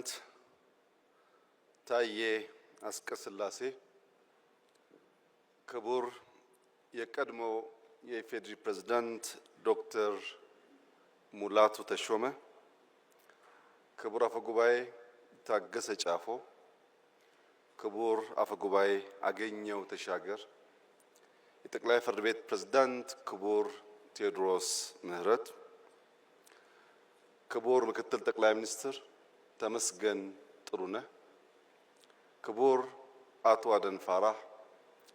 ፕሬዝዳንት ታዬ አጽቀሥላሴ፣ ክቡር የቀድሞ የኢፌዴሪ ፕሬዝዳንት ዶክተር ሙላቱ ተሾመ፣ ክቡር አፈ ጉባኤ ታገሰ ጫፎ፣ ክቡር አፈ ጉባኤ አገኘው ተሻገር፣ የጠቅላይ ፍርድ ቤት ፕሬዝዳንት ክቡር ቴዎድሮስ ምህረት፣ ክቡር ምክትል ጠቅላይ ሚኒስትር ተመስገን ጥሩነህ፣ ክቡር አቶ አደን ፋራህ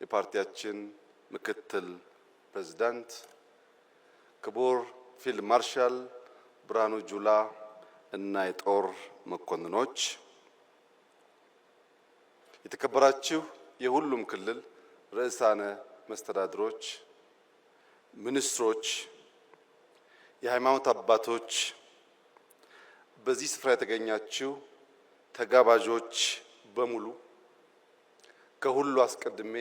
የፓርቲያችን ምክትል ፕሬዝዳንት፣ ክቡር ፊልድ ማርሻል ብርሃኑ ጁላ እና የጦር መኮንኖች፣ የተከበራችሁ የሁሉም ክልል ርዕሳነ መስተዳድሮች፣ ሚኒስትሮች፣ የሃይማኖት አባቶች፣ በዚህ ስፍራ የተገኛችሁ ተጋባዦች በሙሉ፣ ከሁሉ አስቀድሜ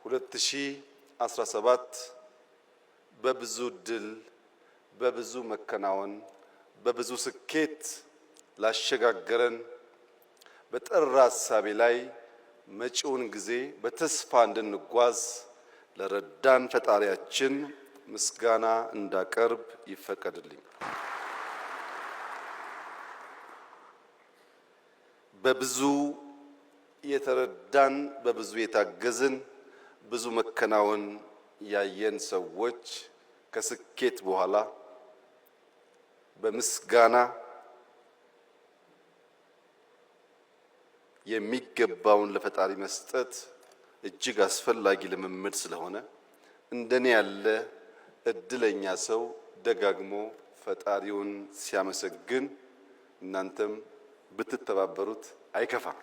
2017 በብዙ ድል፣ በብዙ መከናወን፣ በብዙ ስኬት ላሸጋገረን፣ በጠራ ሀሳቤ ላይ መጪውን ጊዜ በተስፋ እንድንጓዝ ለረዳን ፈጣሪያችን ምስጋና እንዳቀርብ ይፈቀድልኝ። በብዙ የተረዳን፣ በብዙ የታገዝን፣ ብዙ መከናወን ያየን ሰዎች ከስኬት በኋላ በምስጋና የሚገባውን ለፈጣሪ መስጠት እጅግ አስፈላጊ ልምምድ ስለሆነ እንደኔ ያለ እድለኛ ሰው ደጋግሞ ፈጣሪውን ሲያመሰግን እናንተም ብትተባበሩት አይከፋም።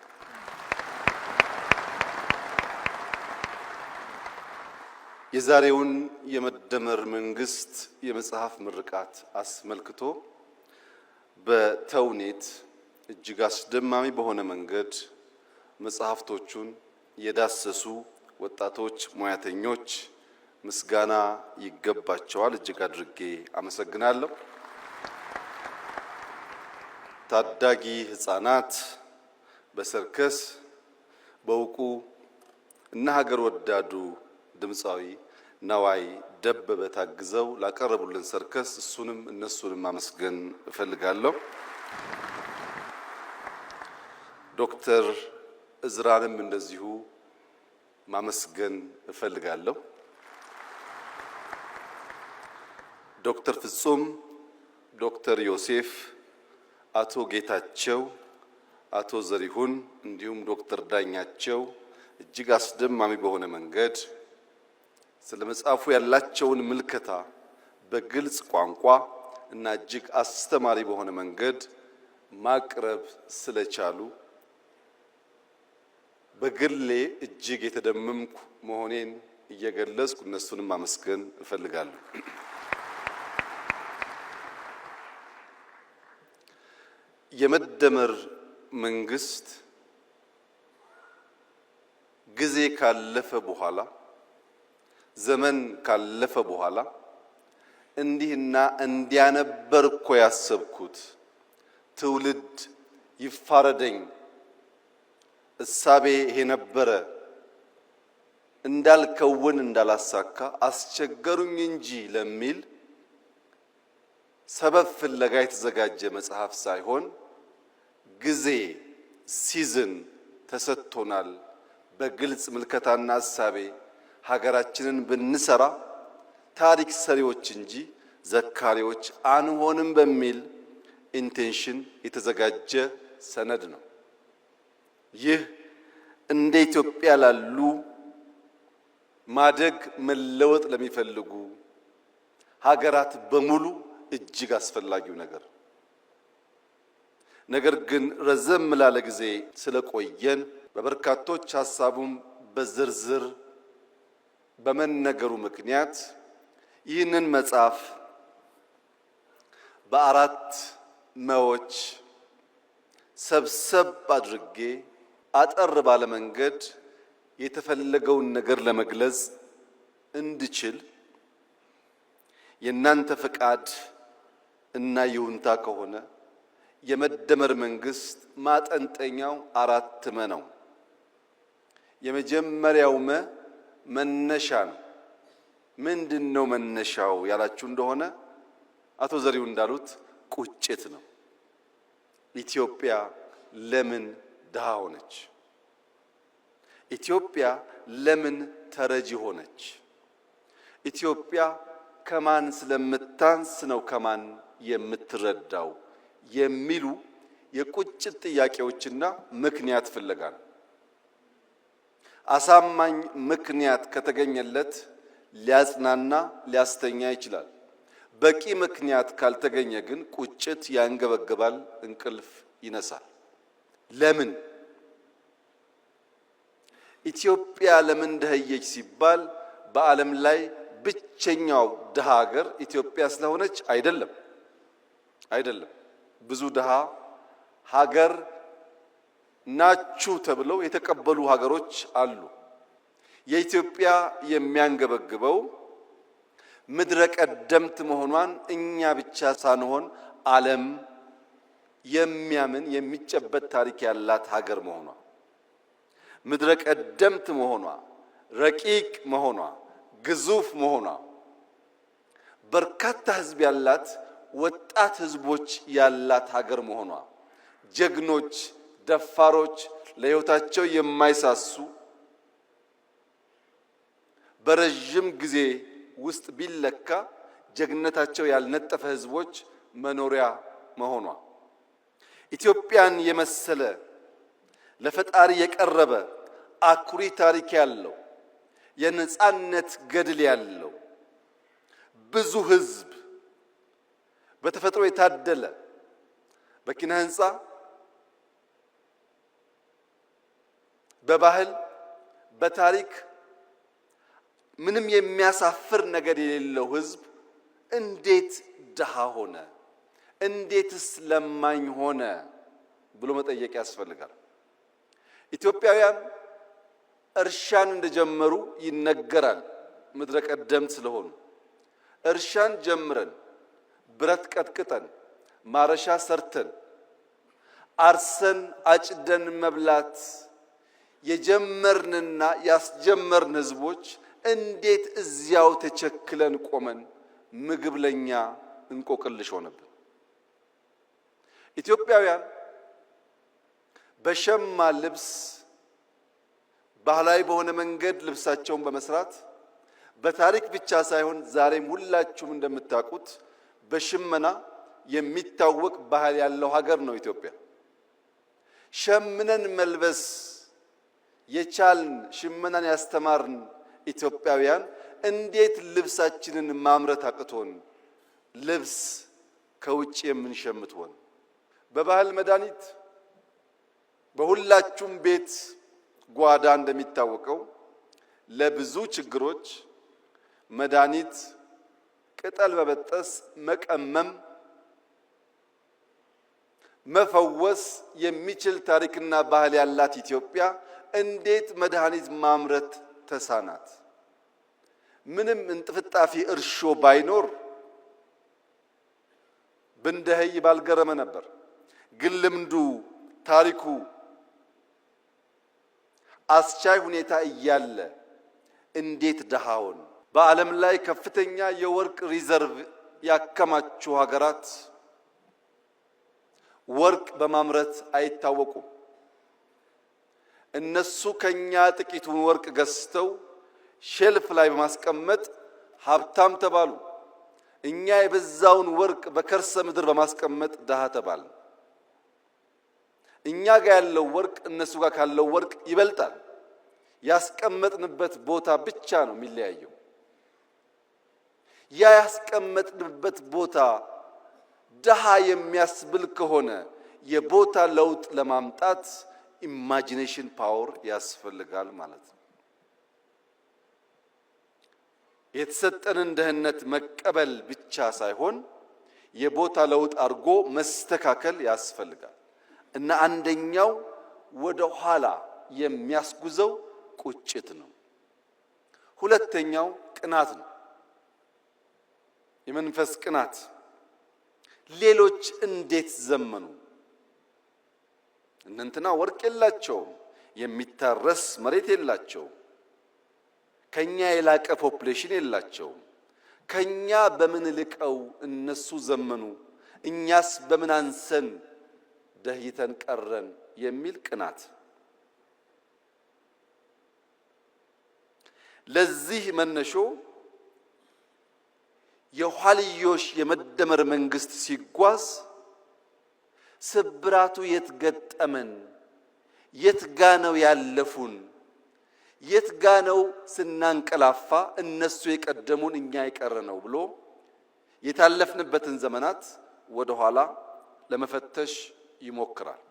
የዛሬውን የመደመር መንግስት የመጽሐፍ ምርቃት አስመልክቶ በተውኔት እጅግ አስደማሚ በሆነ መንገድ መጽሐፍቶቹን የዳሰሱ ወጣቶች ሙያተኞች ምስጋና ይገባቸዋል። እጅግ አድርጌ አመሰግናለሁ። ታዳጊ ህጻናት በሰርከስ በእውቁ እና ሀገር ወዳዱ ድምፃዊ ነዋይ ደበበ ታግዘው ላቀረቡልን ሰርከስ እሱንም እነሱንም ማመስገን እፈልጋለሁ። ዶክተር እዝራንም እንደዚሁ ማመስገን እፈልጋለሁ። ዶክተር ፍጹም፣ ዶክተር ዮሴፍ፣ አቶ ጌታቸው፣ አቶ ዘሪሁን እንዲሁም ዶክተር ዳኛቸው እጅግ አስደማሚ በሆነ መንገድ ስለ መጽሐፉ ያላቸውን ምልከታ በግልጽ ቋንቋ እና እጅግ አስተማሪ በሆነ መንገድ ማቅረብ ስለቻሉ በግሌ እጅግ የተደመምኩ መሆኔን እየገለጽኩ እነሱንም ማመስገን እፈልጋለሁ። የመደመር መንግስት ጊዜ ካለፈ በኋላ፣ ዘመን ካለፈ በኋላ እንዲህና እንዲያነበር እኮ ያሰብኩት፣ ትውልድ ይፋረደኝ፣ እሳቤ ይሄ ነበረ፣ እንዳልከውን እንዳላሳካ አስቸገሩኝ እንጂ ለሚል ሰበብ ፍለጋ የተዘጋጀ መጽሐፍ ሳይሆን ጊዜ season ተሰጥቶናል። በግልጽ ምልከታና እሳቤ ሀገራችንን ብንሰራ ታሪክ ሰሪዎች እንጂ ዘካሪዎች አንሆንም በሚል intention የተዘጋጀ ሰነድ ነው። ይህ እንደ ኢትዮጵያ ላሉ ማደግ መለወጥ ለሚፈልጉ ሀገራት በሙሉ እጅግ አስፈላጊው ነገር፣ ነገር ግን ረዘም ላለ ጊዜ ስለቆየን በበርካቶች ሀሳቡም በዝርዝር በመነገሩ ምክንያት ይህንን መጽሐፍ በአራት መዎች ሰብሰብ አድርጌ አጠር ባለ መንገድ የተፈለገውን ነገር ለመግለጽ እንድችል የእናንተ ፈቃድ እና ይሁንታ ከሆነ የመደመር መንግስት ማጠንጠኛው አራት መ ነው። የመጀመሪያው መ መነሻ ነው። ምንድን ነው መነሻው ያላችሁ እንደሆነ አቶ ዘሪው እንዳሉት ቁጭት ነው። ኢትዮጵያ ለምን ድሃ ሆነች? ኢትዮጵያ ለምን ተረጂ ሆነች? ኢትዮጵያ ከማን ስለምታንስ ነው ከማን የምትረዳው? የሚሉ የቁጭት ጥያቄዎችና ምክንያት ፍለጋ ነው። አሳማኝ ምክንያት ከተገኘለት ሊያጽናና ሊያስተኛ ይችላል። በቂ ምክንያት ካልተገኘ ግን ቁጭት ያንገበግባል፣ እንቅልፍ ይነሳል። ለምን ኢትዮጵያ ለምን ደኸየች ሲባል በዓለም ላይ ብቸኛው ድሃ ሀገር ኢትዮጵያ ስለሆነች አይደለም፣ አይደለም። ብዙ ድሃ ሀገር ናችሁ ተብለው የተቀበሉ ሀገሮች አሉ። የኢትዮጵያ የሚያንገበግበው ምድረ ቀደምት መሆኗን እኛ ብቻ ሳንሆን ዓለም የሚያምን የሚጨበጥ ታሪክ ያላት ሀገር መሆኗ፣ ምድረ ቀደምት መሆኗ፣ ረቂቅ መሆኗ፣ ግዙፍ መሆኗ፣ በርካታ ሕዝብ ያላት ወጣት ሕዝቦች ያላት ሀገር መሆኗ፣ ጀግኖች፣ ደፋሮች፣ ለሕይወታቸው የማይሳሱ በረዥም ጊዜ ውስጥ ቢለካ ጀግንነታቸው ያልነጠፈ ሕዝቦች መኖሪያ መሆኗ፣ ኢትዮጵያን የመሰለ ለፈጣሪ የቀረበ አኩሪ ታሪክ ያለው የነጻነት ገድል ያለው ብዙ ሕዝብ በተፈጥሮ የታደለ በኪነ ሕንፃ፣ በባህል፣ በታሪክ ምንም የሚያሳፍር ነገር የሌለው ሕዝብ እንዴት ድሃ ሆነ? እንዴትስ ለማኝ ሆነ ብሎ መጠየቅ ያስፈልጋል። ኢትዮጵያውያን እርሻን እንደጀመሩ ይነገራል። ምድረ ቀደምት ስለሆኑ እርሻን ጀምረን ብረት ቀጥቅጠን ማረሻ ሰርተን አርሰን አጭደን መብላት የጀመርንና ያስጀመርን ህዝቦች እንዴት እዚያው ተቸክለን ቆመን ምግብ ለኛ እንቆቅልሽ ሆነብን? ኢትዮጵያውያን በሸማ ልብስ ባህላዊ በሆነ መንገድ ልብሳቸውን በመስራት በታሪክ ብቻ ሳይሆን ዛሬም ሁላችሁም እንደምታውቁት በሽመና የሚታወቅ ባህል ያለው ሀገር ነው ኢትዮጵያ። ሸምነን መልበስ የቻልን ሽመናን ያስተማርን ኢትዮጵያውያን እንዴት ልብሳችንን ማምረት አቅቶን ልብስ ከውጭ የምንሸምት ሆን? በባህል መድኃኒት በሁላችሁም ቤት ጓዳ እንደሚታወቀው ለብዙ ችግሮች መድኃኒት ቅጠል መበጠስ፣ መቀመም፣ መፈወስ የሚችል ታሪክና ባህል ያላት ኢትዮጵያ እንዴት መድኃኒት ማምረት ተሳናት? ምንም እንጥፍጣፊ እርሾ ባይኖር ብንደኸይ ባልገረመ ነበር። ግን ልምዱ ታሪኩ አስቻይ ሁኔታ እያለ እንዴት ድሃውን? በዓለም ላይ ከፍተኛ የወርቅ reserve ያከማቹ ሀገራት ወርቅ በማምረት አይታወቁም። እነሱ ከኛ ጥቂቱን ወርቅ ገዝተው shelf ላይ በማስቀመጥ ሀብታም ተባሉ። እኛ የበዛውን ወርቅ በከርሰ ምድር በማስቀመጥ ድሃ ተባል። እኛ ጋር ያለው ወርቅ እነሱ ጋር ካለው ወርቅ ይበልጣል። ያስቀመጥንበት ቦታ ብቻ ነው የሚለያየው። ያ ያስቀመጥንበት ቦታ ድሃ የሚያስብል ከሆነ የቦታ ለውጥ ለማምጣት imagination power ያስፈልጋል ማለት ነው። የተሰጠንን ድህነት መቀበል ብቻ ሳይሆን የቦታ ለውጥ አድርጎ መስተካከል ያስፈልጋል እና አንደኛው ወደ ኋላ የሚያስጉዘው ቁጭት ነው። ሁለተኛው ቅናት ነው። የመንፈስ ቅናት። ሌሎች እንዴት ዘመኑ? እነንትና ወርቅ የላቸውም፣ የሚታረስ መሬት የላቸውም፣ ከኛ የላቀ population የላቸውም። ከኛ በምን ልቀው እነሱ ዘመኑ፣ እኛስ በምን አንሰን ደህይተን ቀረን የሚል ቅናት። ለዚህ መነሾ የኋልዮሽ የመደመር መንግስት ሲጓዝ ስብራቱ የት ገጠመን? የት ጋ ነው ያለፉን? የት ጋ ነው ስናንቀላፋ እነሱ የቀደሙን እኛ የቀረ ነው ብሎ የታለፍንበትን ዘመናት ወደ ኋላ ለመፈተሽ ይሞክራል።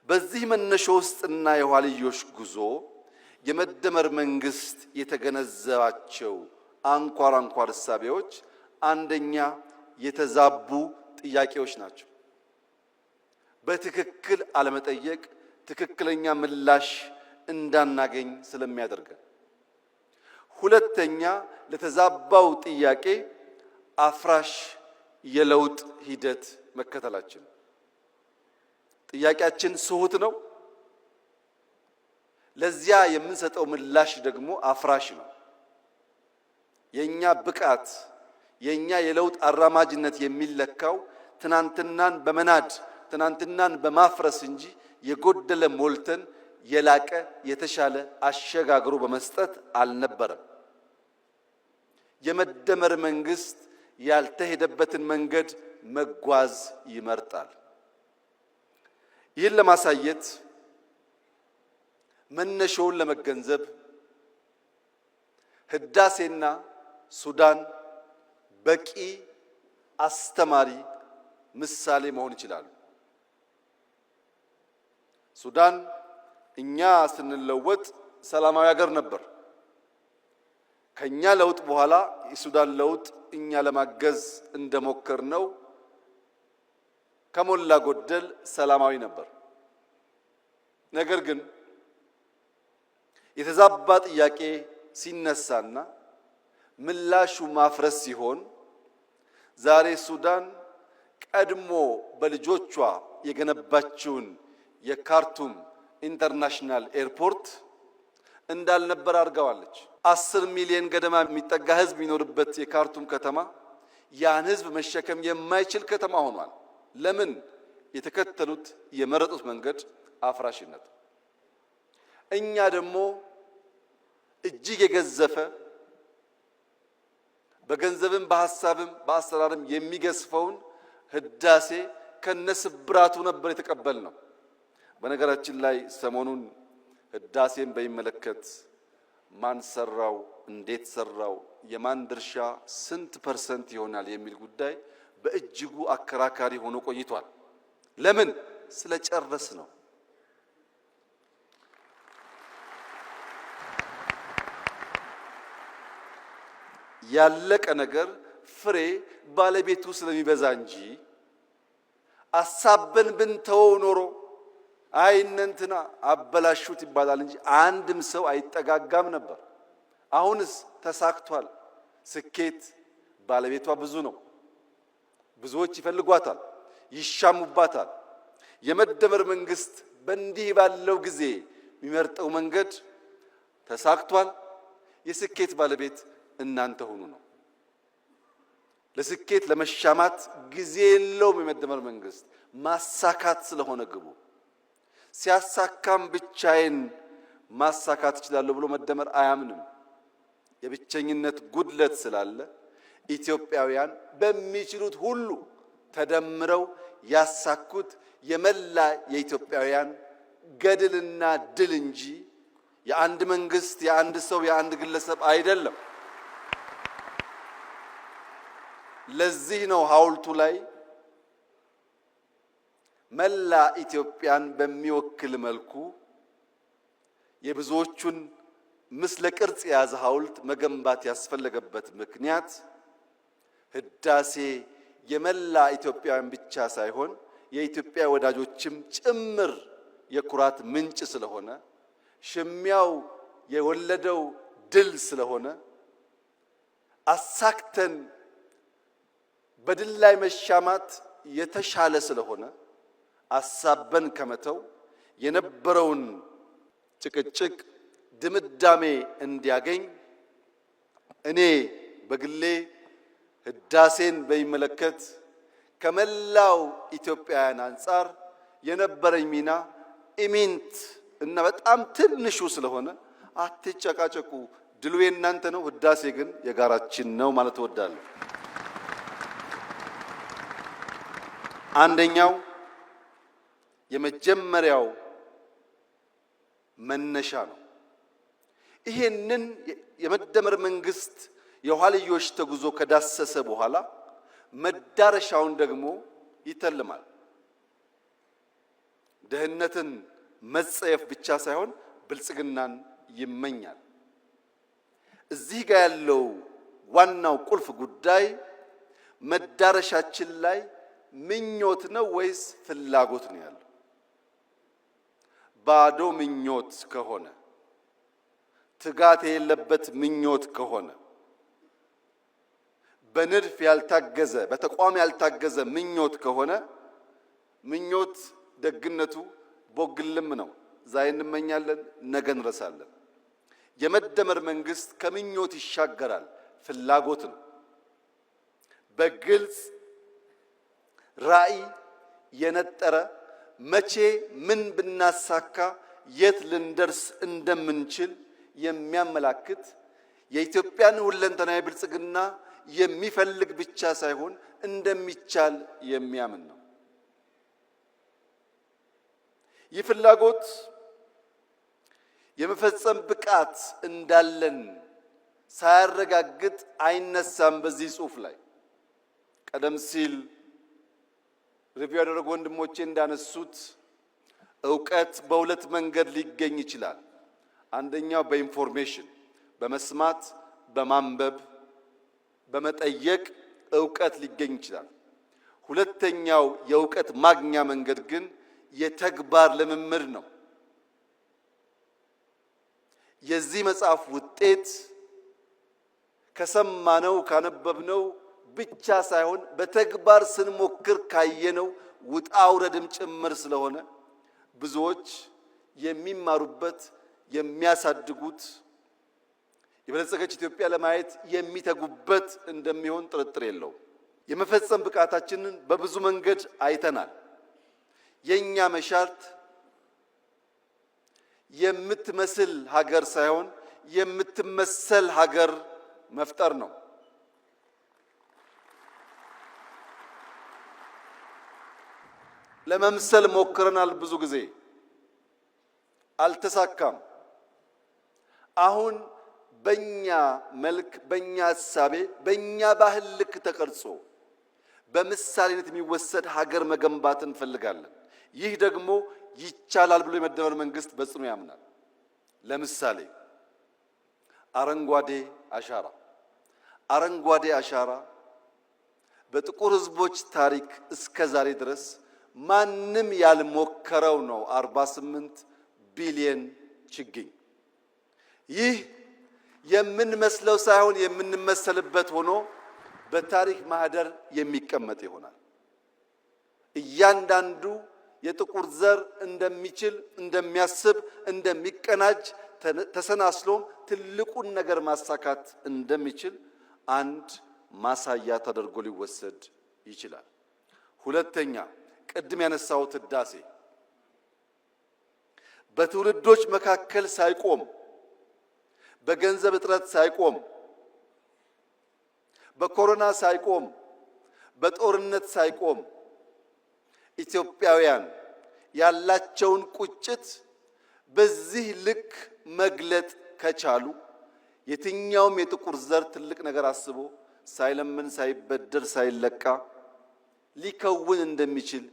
በዚህ መነሾ ውስጥና የኋልዮሽ ጉዞ የመደመር መንግስት የተገነዘባቸው አንኳር አንኳር እሳቤዎች አንደኛ የተዛቡ ጥያቄዎች ናቸው። በትክክል አለመጠየቅ ትክክለኛ ምላሽ እንዳናገኝ ስለሚያደርገን፣ ሁለተኛ ለተዛባው ጥያቄ አፍራሽ የለውጥ ሂደት መከተላችን። ጥያቄያችን ስሁት ነው። ለዚያ የምንሰጠው ምላሽ ደግሞ አፍራሽ ነው። የኛ ብቃት የኛ የለውጥ አራማጅነት የሚለካው ትናንትናን በመናድ ትናንትናን በማፍረስ እንጂ የጎደለ ሞልተን የላቀ የተሻለ አሸጋግሮ በመስጠት አልነበረም። የመደመር መንግስት ያልተሄደበትን መንገድ መጓዝ ይመርጣል። ይህን ለማሳየት መነሻውን ለመገንዘብ ህዳሴና ሱዳን በቂ አስተማሪ ምሳሌ መሆን ይችላሉ። ሱዳን እኛ ስንለወጥ ሰላማዊ ሀገር ነበር። ከኛ ለውጥ በኋላ የሱዳን ለውጥ እኛ ለማገዝ እንደሞከር ነው ከሞላ ጎደል ሰላማዊ ነበር። ነገር ግን የተዛባ ጥያቄ ሲነሳና ምላሹ ማፍረስ ሲሆን ዛሬ ሱዳን ቀድሞ በልጆቿ የገነባችውን የካርቱም international airport እንዳልነበር አድርገዋለች። 10 ሚሊዮን ገደማ የሚጠጋ ህዝብ የሚኖርበት የካርቱም ከተማ ያን ህዝብ መሸከም የማይችል ከተማ ሆኗል። ለምን? የተከተሉት የመረጡት መንገድ አፍራሽነት። እኛ ደግሞ እጅግ የገዘፈ በገንዘብም በሀሳብም በአሰራርም የሚገዝፈውን ህዳሴ ከነስብራቱ ነበር የተቀበልነው። በነገራችን ላይ ሰሞኑን ህዳሴን በሚመለከት ማን ሰራው፣ እንዴት ሰራው፣ የማን ድርሻ ስንት percent ይሆናል የሚል ጉዳይ በእጅጉ አከራካሪ ሆኖ ቆይቷል። ለምን? ስለጨረስነው። ያለቀ ነገር ፍሬ ባለቤቱ ስለሚበዛ እንጂ አሳበን ብንተወው ኖሮ አይ እነንትና አበላሹት ይባላል እንጂ አንድም ሰው አይጠጋጋም ነበር። አሁንስ ተሳክቷል። ስኬት ባለቤቷ ብዙ ነው። ብዙዎች ይፈልጓታል፣ ይሻሙባታል። የመደመር መንግስት በእንዲህ ባለው ጊዜ የሚመርጠው መንገድ ተሳክቷል። የስኬት ባለቤት እናንተ ሁኑ ነው። ለስኬት ለመሻማት ጊዜ የለውም። የመደመር መንግስት ማሳካት ስለሆነ ግቡ። ሲያሳካም ብቻዬን ማሳካት እችላለሁ ብሎ መደመር አያምንም። የብቸኝነት ጉድለት ስላለ ኢትዮጵያውያን በሚችሉት ሁሉ ተደምረው ያሳኩት የመላ የኢትዮጵያውያን ገድልና ድል እንጂ የአንድ መንግስት፣ የአንድ ሰው፣ የአንድ ግለሰብ አይደለም። ለዚህ ነው ሐውልቱ ላይ መላ ኢትዮጵያን በሚወክል መልኩ የብዙዎቹን ምስለ ቅርጽ የያዘ ሐውልት መገንባት ያስፈለገበት ምክንያት ህዳሴ የመላ ኢትዮጵያውያን ብቻ ሳይሆን የኢትዮጵያ ወዳጆችም ጭምር የኩራት ምንጭ ስለሆነ፣ ሽሚያው የወለደው ድል ስለሆነ፣ አሳክተን በድል ላይ መሻማት የተሻለ ስለሆነ፣ አሳበን ከመተው የነበረውን ጭቅጭቅ ድምዳሜ እንዲያገኝ እኔ በግሌ ህዳሴን በሚመለከት ከመላው ኢትዮጵያውያን አንጻር የነበረኝ ሚና ኢሚንት እና በጣም ትንሹ ስለሆነ አትጨቃጨቁ፣ ድሉ የእናንተ ነው፣ ህዳሴ ግን የጋራችን ነው ማለት እወዳለሁ። አንደኛው የመጀመሪያው መነሻ ነው። ይሄንን የመደመር መንግስት የኋልዮሽ ተጉዞ ከዳሰሰ በኋላ መዳረሻውን ደግሞ ይተልማል። ድህነትን መጸየፍ ብቻ ሳይሆን ብልጽግናን ይመኛል። እዚህ ጋር ያለው ዋናው ቁልፍ ጉዳይ መዳረሻችን ላይ ምኞት ነው ወይስ ፍላጎት ነው ያለው? ባዶ ምኞት ከሆነ፣ ትጋት የሌለበት ምኞት ከሆነ፣ በንድፍ ያልታገዘ በተቋም ያልታገዘ ምኞት ከሆነ፣ ምኞት ደግነቱ ቦግልም ነው። ዛሬ እንመኛለን፣ ነገ እንረሳለን። የመደመር መንግስት ከምኞት ይሻገራል፣ ፍላጎት ነው። በግልጽ ራዕይ የነጠረ፣ መቼ ምን ብናሳካ የት ልንደርስ እንደምንችል የሚያመላክት፣ የኢትዮጵያን ሁለንተናዊ ብልጽግና የሚፈልግ ብቻ ሳይሆን እንደሚቻል የሚያምን ነው። ይህ ፍላጎት የመፈጸም ብቃት እንዳለን ሳያረጋግጥ አይነሳም። በዚህ ጽሑፍ ላይ ቀደም ሲል review ያደረጉ ወንድሞቼ እንዳነሱት እውቀት በሁለት መንገድ ሊገኝ ይችላል። አንደኛው በ information፣ በመስማት፣ በማንበብ፣ በመጠየቅ እውቀት ሊገኝ ይችላል። ሁለተኛው የእውቀት ማግኛ መንገድ ግን የተግባር ልምምድ ነው። የዚህ መጽሐፍ ውጤት ከሰማነው ካነበብነው ብቻ ሳይሆን በተግባር ስንሞክር ካየነው ውጣ ውረድም ጭምር ስለሆነ ብዙዎች የሚማሩበት፣ የሚያሳድጉት፣ የበለጸገች ኢትዮጵያ ለማየት የሚተጉበት እንደሚሆን ጥርጥር የለውም። የመፈጸም ብቃታችንን በብዙ መንገድ አይተናል። የኛ መሻት የምትመስል ሀገር ሳይሆን የምትመሰል ሀገር መፍጠር ነው። ለመምሰል ሞክረናል፣ ብዙ ጊዜ አልተሳካም። አሁን በኛ መልክ፣ በኛ እሳቤ፣ በኛ ባህል ልክ ተቀርጾ በምሳሌነት የሚወሰድ ሀገር መገንባት እንፈልጋለን። ይህ ደግሞ ይቻላል ብሎ የመደመር መንግስት በጽኑ ያምናል። ለምሳሌ አረንጓዴ አሻራ፣ አረንጓዴ አሻራ በጥቁር ሕዝቦች ታሪክ እስከ ዛሬ ድረስ ማንም ያልሞከረው ነው። 48 ቢሊየን ችግኝ። ይህ የምንመስለው ሳይሆን የምንመሰልበት ሆኖ በታሪክ ማህደር የሚቀመጥ ይሆናል። እያንዳንዱ የጥቁር ዘር እንደሚችል፣ እንደሚያስብ፣ እንደሚቀናጅ፣ ተሰናስሎም ትልቁን ነገር ማሳካት እንደሚችል አንድ ማሳያ ተደርጎ ሊወሰድ ይችላል። ሁለተኛ፣ ቅድም ያነሳሁት ህዳሴ በትውልዶች መካከል ሳይቆም፣ በገንዘብ እጥረት ሳይቆም፣ በኮሮና ሳይቆም፣ በጦርነት ሳይቆም ኢትዮጵያውያን ያላቸውን ቁጭት በዚህ ልክ መግለጥ ከቻሉ የትኛውም የጥቁር ዘር ትልቅ ነገር አስቦ ሳይለምን፣ ሳይበደር፣ ሳይለቃ ሊከውን እንደሚችል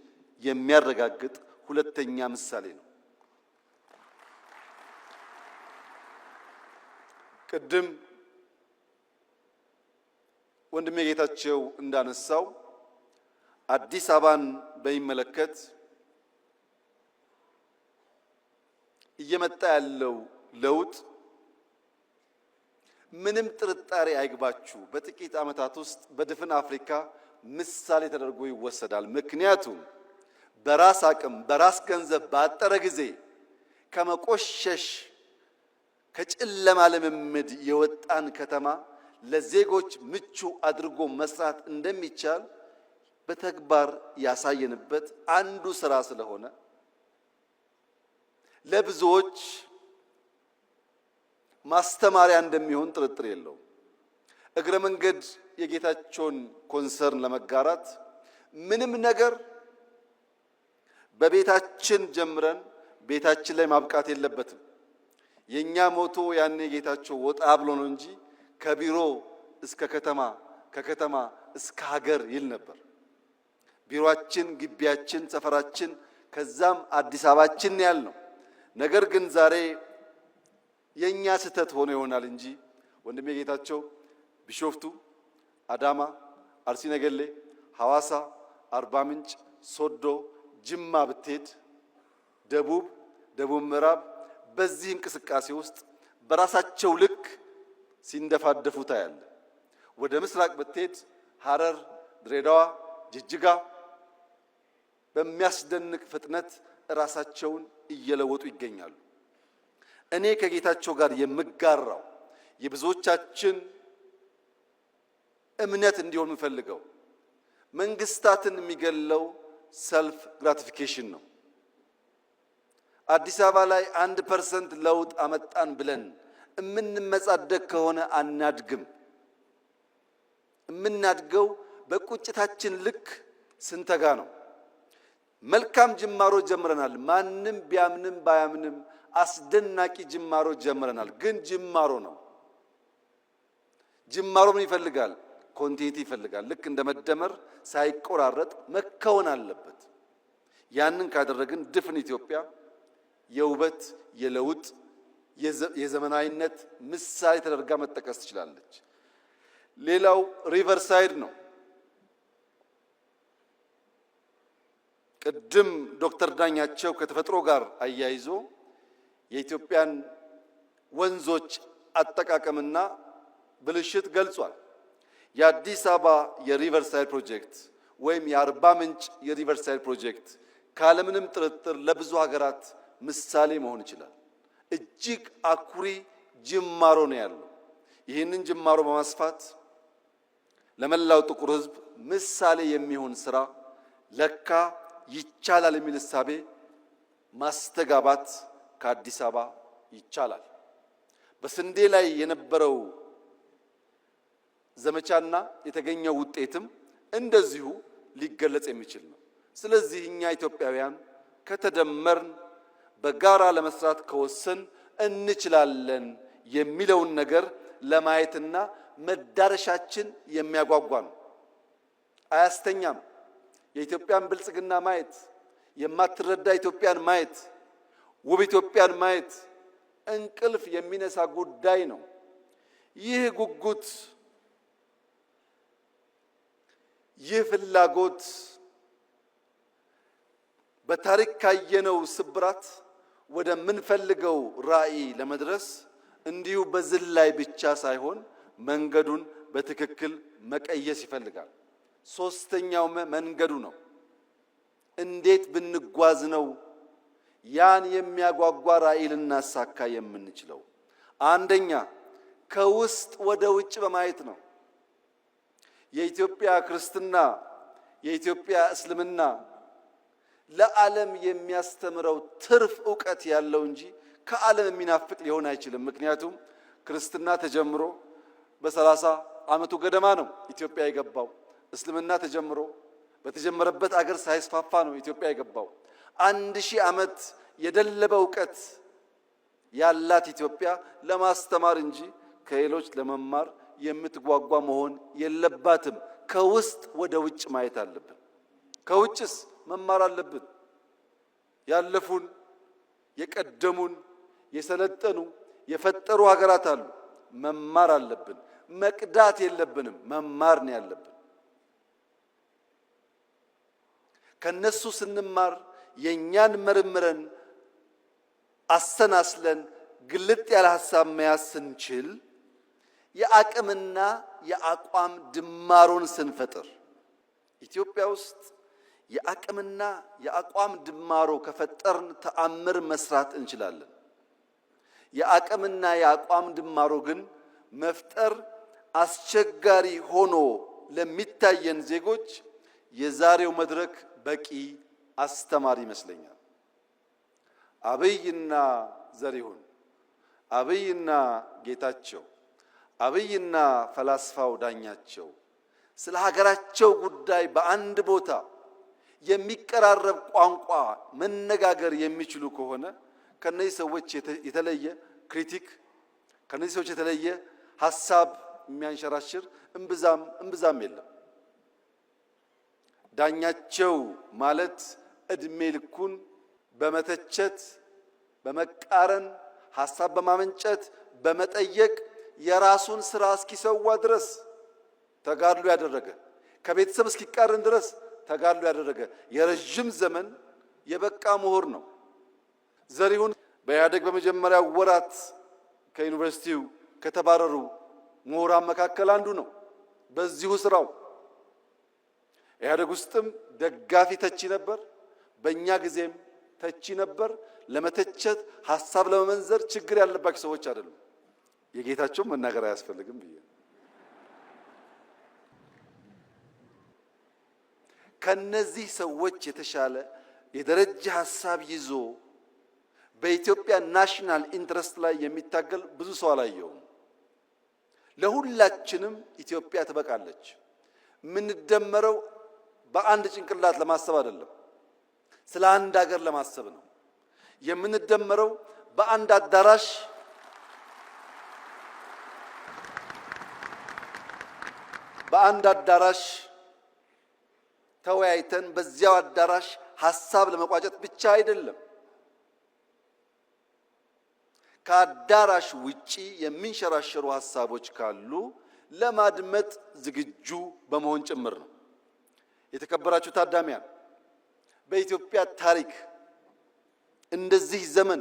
የሚያረጋግጥ ሁለተኛ ምሳሌ ነው። ቅድም ወንድሜ ጌታቸው እንዳነሳው አዲስ አበባን በሚመለከት እየመጣ ያለው ለውጥ ምንም ጥርጣሬ አይግባችሁ፣ በጥቂት ዓመታት ውስጥ በድፍን አፍሪካ ምሳሌ ተደርጎ ይወሰዳል። ምክንያቱም በራስ አቅም በራስ ገንዘብ ባጠረ ጊዜ ከመቆሸሽ ከጨለማ ልምምድ የወጣን ከተማ ለዜጎች ምቹ አድርጎ መስራት እንደሚቻል በተግባር ያሳየንበት አንዱ ስራ ስለሆነ ለብዙዎች ማስተማሪያ እንደሚሆን ጥርጥር የለውም። እግረ መንገድ የጌታቸውን concern ለመጋራት ምንም ነገር በቤታችን ጀምረን ቤታችን ላይ ማብቃት የለበትም። የኛ motto ያኔ ጌታቸው ወጣ ብሎ ነው እንጂ ከቢሮ እስከ ከተማ ከከተማ እስከ ሀገር ይል ነበር። ቢሮአችን፣ ግቢያችን፣ ሰፈራችን ከዛም አዲስ አበባችን ያል ነው። ነገር ግን ዛሬ የኛ ስህተት ሆኖ ይሆናል እንጂ ወንድሜ ጌታቸው ቢሾፍቱ፣ አዳማ፣ አርሲ ነገሌ፣ ሐዋሳ፣ አርባ ምንጭ፣ ሶዶ፣ ጅማ ብትሄድ ደቡብ፣ ደቡብ ምዕራብ በዚህ እንቅስቃሴ ውስጥ በራሳቸው ልክ ሲንደፋደፉ ታያለ። ወደ ምስራቅ ብትሄድ ሐረር፣ ድሬዳዋ፣ ጅጅጋ በሚያስደንቅ ፍጥነት ራሳቸውን እየለወጡ ይገኛሉ። እኔ ከጌታቸው ጋር የምጋራው የብዙዎቻችን እምነት እንዲሆን የምፈልገው መንግስታትን የሚገለው self gratification ነው። አዲስ አበባ ላይ 1% ለውጥ አመጣን ብለን የምንመጻደቅ ከሆነ አናድግም። የምናድገው በቁጭታችን ልክ ስንተጋ ነው። መልካም ጅማሮ ጀምረናል። ማንም ቢያምንም ባያምንም አስደናቂ ጅማሮ ጀምረናል። ግን ጅማሮ ነው። ጅማሮ ምን ይፈልጋል? continuity ይፈልጋል። ልክ እንደ መደመር ሳይቆራረጥ መከወን አለበት። ያንን ካደረግን ድፍን ኢትዮጵያ የውበት የለውጥ የዘመናዊነት ምሳሌ ተደርጋ መጠቀስ ትችላለች። ሌላው riverside ነው። ቅድም ዶክተር ዳኛቸው ከተፈጥሮ ጋር አያይዞ የኢትዮጵያን ወንዞች አጠቃቀምና ብልሽት ገልጿል። የአዲስ አበባ የ riverside ፕሮጀክት ወይም የአርባ ምንጭ የ riverside ፕሮጀክት ካለምንም ጥርጥር ለብዙ ሀገራት ምሳሌ መሆን ይችላል። እጅግ አኩሪ ጅማሮ ነው ያለው። ይህንን ጅማሮ በማስፋት ለመላው ጥቁር ሕዝብ ምሳሌ የሚሆን ስራ ለካ ይቻላል የሚል እሳቤ ማስተጋባት ከአዲስ አበባ ይቻላል። በስንዴ ላይ የነበረው ዘመቻና የተገኘው ውጤትም እንደዚሁ ሊገለጽ የሚችል ነው። ስለዚህ እኛ ኢትዮጵያውያን ከተደመርን በጋራ ለመስራት ከወሰን እንችላለን የሚለውን ነገር ለማየትና መዳረሻችን የሚያጓጓ ነው። አያስተኛም። የኢትዮጵያን ብልጽግና ማየት፣ የማትረዳ ኢትዮጵያን ማየት፣ ውብ ኢትዮጵያን ማየት እንቅልፍ የሚነሳ ጉዳይ ነው። ይህ ጉጉት፣ ይህ ፍላጎት በታሪክ ካየነው ስብራት ወደምንፈልገው ራዕይ ለመድረስ እንዲሁ በዝላይ ብቻ ሳይሆን መንገዱን በትክክል መቀየስ ይፈልጋል። ሶስተኛው መንገዱ ነው። እንዴት ብንጓዝ ነው ያን የሚያጓጓ ራዕይ ልናሳካ የምንችለው? አንደኛ ከውስጥ ወደ ውጭ በማየት ነው። የኢትዮጵያ ክርስትና፣ የኢትዮጵያ እስልምና ለዓለም የሚያስተምረው ትርፍ እውቀት ያለው እንጂ ከዓለም የሚናፍቅ ሊሆን አይችልም። ምክንያቱም ክርስትና ተጀምሮ በ30 ዓመቱ ገደማ ነው ኢትዮጵያ የገባው። እስልምና ተጀምሮ በተጀመረበት አገር ሳይስፋፋ ነው ኢትዮጵያ የገባው። 1000 ዓመት የደለበ እውቀት ያላት ኢትዮጵያ ለማስተማር እንጂ ከሌሎች ለመማር የምትጓጓ መሆን የለባትም። ከውስጥ ወደ ውጭ ማየት አለብን። ከውጭስ መማር አለብን። ያለፉን፣ የቀደሙን፣ የሰለጠኑ፣ የፈጠሩ ሀገራት አሉ። መማር አለብን። መቅዳት የለብንም፣ መማር ነው ያለብን። ከነሱ ስንማር የእኛን መርምረን አሰናስለን ግልጥ ያለ ሀሳብ መያዝ ስንችል የአቅምና የአቋም ድማሮን ስንፈጥር ኢትዮጵያ ውስጥ የአቅምና የአቋም ድማሮ ከፈጠርን ተአምር መስራት እንችላለን። የአቅምና የአቋም ድማሮ ግን መፍጠር አስቸጋሪ ሆኖ ለሚታየን ዜጎች የዛሬው መድረክ በቂ አስተማሪ ይመስለኛል። አብይና ዘሪሁን፣ አብይና ጌታቸው፣ አብይና ፈላስፋው ዳኛቸው ስለ ሀገራቸው ጉዳይ በአንድ ቦታ የሚቀራረብ ቋንቋ መነጋገር የሚችሉ ከሆነ ከነዚህ ሰዎች የተለየ critic፣ ከነዚህ ሰዎች የተለየ ሀሳብ የሚያንሸራሽር እምብዛም እምብዛም የለም። ዳኛቸው ማለት እድሜ ልኩን በመተቸት፣ በመቃረን፣ ሀሳብ በማመንጨት፣ በመጠየቅ የራሱን ስራ እስኪሰዋ ድረስ ተጋድሎ ያደረገ፣ ከቤተሰብ እስኪቃረን ድረስ ተጋድሎ ያደረገ የረዥም ዘመን የበቃ ምሁር ነው። ዘሪሁን በኢህአዴግ በመጀመሪያው ወራት ከዩኒቨርሲቲው ከተባረሩ ምሁራን መካከል አንዱ ነው። በዚሁ ስራው ኢህአዴግ ውስጥም ደጋፊ ተቺ ነበር። በእኛ ጊዜም ተቺ ነበር። ለመተቸት፣ ሀሳብ ለመመንዘር ችግር ያለባቸው ሰዎች አይደሉም። የጌታቸው መናገር አያስፈልግም ብዬ ከነዚህ ሰዎች የተሻለ የደረጀ ሀሳብ ይዞ በኢትዮጵያ national interest ላይ የሚታገል ብዙ ሰው አላየውም። ለሁላችንም ኢትዮጵያ ትበቃለች። የምንደመረው በአንድ ጭንቅላት ለማሰብ አይደለም፣ ስለ አንድ ሀገር ለማሰብ ነው። የምንደመረው በአንድ አዳራሽ በአንድ አዳራሽ ተወያይተን በዚያው አዳራሽ ሀሳብ ለመቋጨት ብቻ አይደለም። ከአዳራሽ ውጪ የሚንሸራሸሩ ሀሳቦች ካሉ ለማድመጥ ዝግጁ በመሆን ጭምር ነው። የተከበራችሁ ታዳሚያን፣ በኢትዮጵያ ታሪክ እንደዚህ ዘመን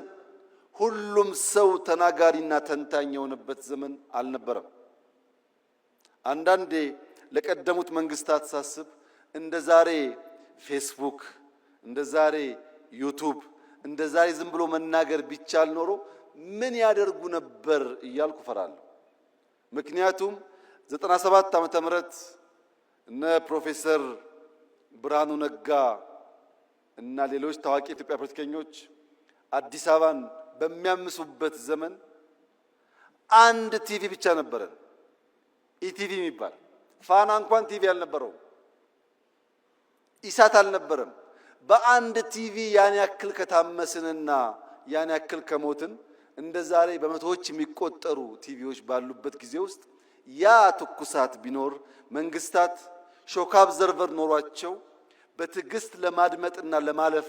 ሁሉም ሰው ተናጋሪና ተንታኝ የሆነበት ዘመን አልነበረም። አንዳንዴ ለቀደሙት መንግስታት ሳስብ እንደ ዛሬ ፌስቡክ፣ እንደ ዛሬ ዩቱብ፣ እንደ ዛሬ ዝም ብሎ መናገር ቢቻል ኖሮ ምን ያደርጉ ነበር እያልኩ እፈራለሁ። ምክንያቱም 97 ዓመተ ምህረት እነ ፕሮፌሰር ብርሃኑ ነጋ እና ሌሎች ታዋቂ የኢትዮጵያ ፖለቲከኞች አዲስ አበባን በሚያምሱበት ዘመን አንድ ቲቪ ብቻ ነበረን፣ ኢቲቪ የሚባል። ፋና እንኳን ቲቪ አልነበረውም፣ ኢሳት አልነበረም። በአንድ ቲቪ ያን ያክል ከታመስንና ያን ያክል ከሞትን፣ እንደ ዛሬ በመቶዎች የሚቆጠሩ ቲቪዎች ባሉበት ጊዜ ውስጥ ያ ትኩሳት ቢኖር፣ መንግስታት shock absorber ኖሯቸው በትዕግስት ለማድመጥና ለማለፍ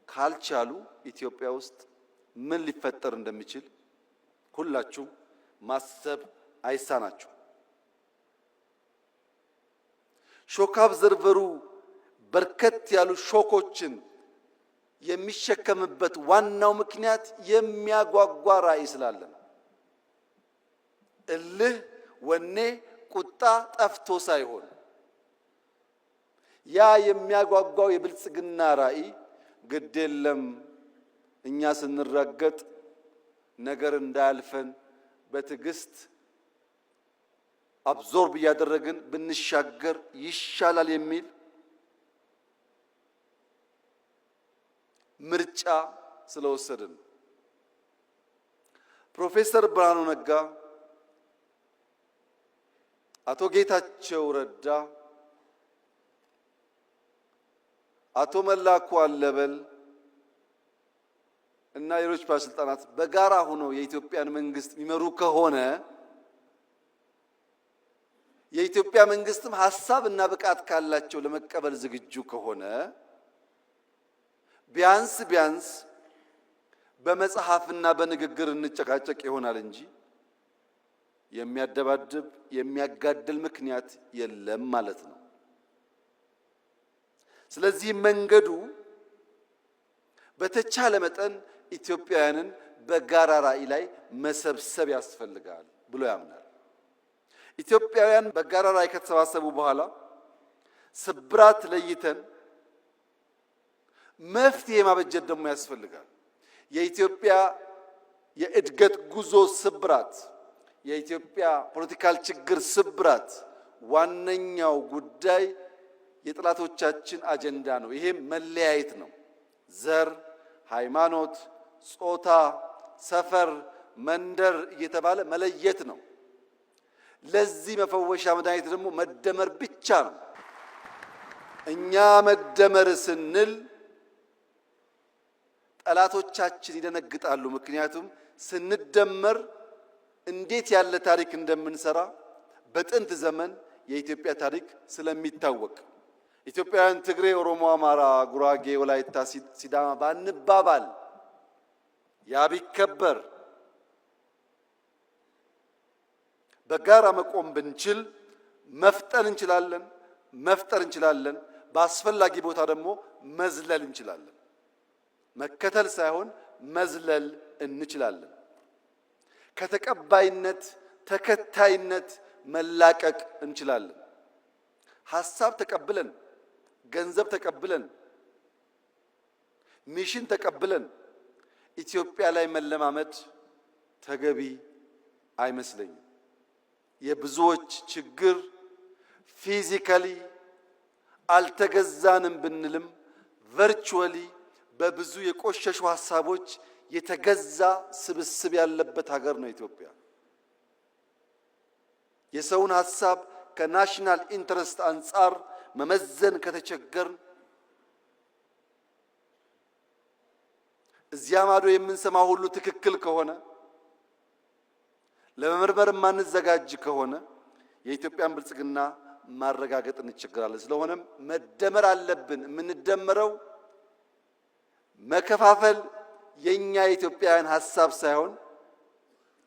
ካልቻሉ ኢትዮጵያ ውስጥ ምን ሊፈጠር እንደሚችል ሁላችሁም ማሰብ አይሳናችሁ። Shock absorber ኡ በርከት ያሉ shock ኦችን የሚሸከምበት ዋናው ምክንያት የሚያጓጓ ራዕይ ስላለ ነው። እልህ፣ ወኔ፣ ቁጣ ጠፍቶ ሳይሆን ያ የሚያጓጓው የብልጽግና ራዕይ ግድ የለም፣ እኛ ስንረገጥ ነገር እንዳያልፈን በትዕግስት absorb እያደረግን ብንሻገር ይሻላል የሚል ምርጫ ስለወሰድን፣ ፕሮፌሰር ብርሃኑ ነጋ፣ አቶ ጌታቸው ረዳ፣ አቶ መላኩ አለበል እና ሌሎች ባለስልጣናት በጋራ ሆነው የኢትዮጵያን መንግስት የሚመሩ ከሆነ፣ የኢትዮጵያ መንግስትም ሀሳብ እና ብቃት ካላቸው ለመቀበል ዝግጁ ከሆነ፣ ቢያንስ ቢያንስ በመጽሐፍና በንግግር እንጨቃጨቅ ይሆናል እንጂ የሚያደባድብ፣ የሚያጋድል ምክንያት የለም ማለት ነው። ስለዚህ መንገዱ በተቻለ መጠን ኢትዮጵያውያንን በጋራ ራዕይ ላይ መሰብሰብ ያስፈልጋል ብሎ ያምናል። ኢትዮጵያውያን በጋራ ራዕይ ከተሰባሰቡ በኋላ ስብራት ለይተን መፍትሄ ማበጀት ደግሞ ያስፈልጋል። የኢትዮጵያ የእድገት ጉዞ ስብራት፣ የኢትዮጵያ political ችግር ስብራት ዋነኛው ጉዳይ የጠላቶቻችን አጀንዳ ነው። ይሄም መለያየት ነው። ዘር፣ ሃይማኖት፣ ጾታ፣ ሰፈር፣ መንደር እየተባለ መለየት ነው። ለዚህ መፈወሻ መድኃኒት ደግሞ መደመር ብቻ ነው። እኛ መደመር ስንል ጠላቶቻችን ይደነግጣሉ። ምክንያቱም ስንደመር እንዴት ያለ ታሪክ እንደምንሰራ በጥንት ዘመን የኢትዮጵያ ታሪክ ስለሚታወቅ ኢትዮጵያውያን ትግሬ፣ ኦሮሞ፣ አማራ፣ ጉራጌ፣ ወላይታ፣ ሲዳማ ባንባባል ያ ቢከበር በጋራ መቆም ብንችል መፍጠን እንችላለን፣ መፍጠር እንችላለን። በአስፈላጊ ቦታ ደግሞ መዝለል እንችላለን። መከተል ሳይሆን መዝለል እንችላለን። ከተቀባይነት ተከታይነት መላቀቅ እንችላለን። ሀሳብ ተቀብለን፣ ገንዘብ ተቀብለን፣ mission ተቀብለን ኢትዮጵያ ላይ መለማመድ ተገቢ አይመስለኝም። የብዙዎች ችግር physically አልተገዛንም ብንልም virtually በብዙ የቆሸሹ ሀሳቦች የተገዛ ስብስብ ያለበት ሀገር ነው ኢትዮጵያ። የሰውን ሀሳብ ከ national interest አንጻር መመዘን ከተቸገርን እዚያ ማዶ የምንሰማ ሁሉ ትክክል ከሆነ ለመመርመር የማንዘጋጅ ከሆነ የኢትዮጵያን ብልጽግና ማረጋገጥ እንቸገራለን። ስለሆነም መደመር አለብን። የምንደመረው መከፋፈል የኛ የኢትዮጵያውያን ሀሳብ ሳይሆን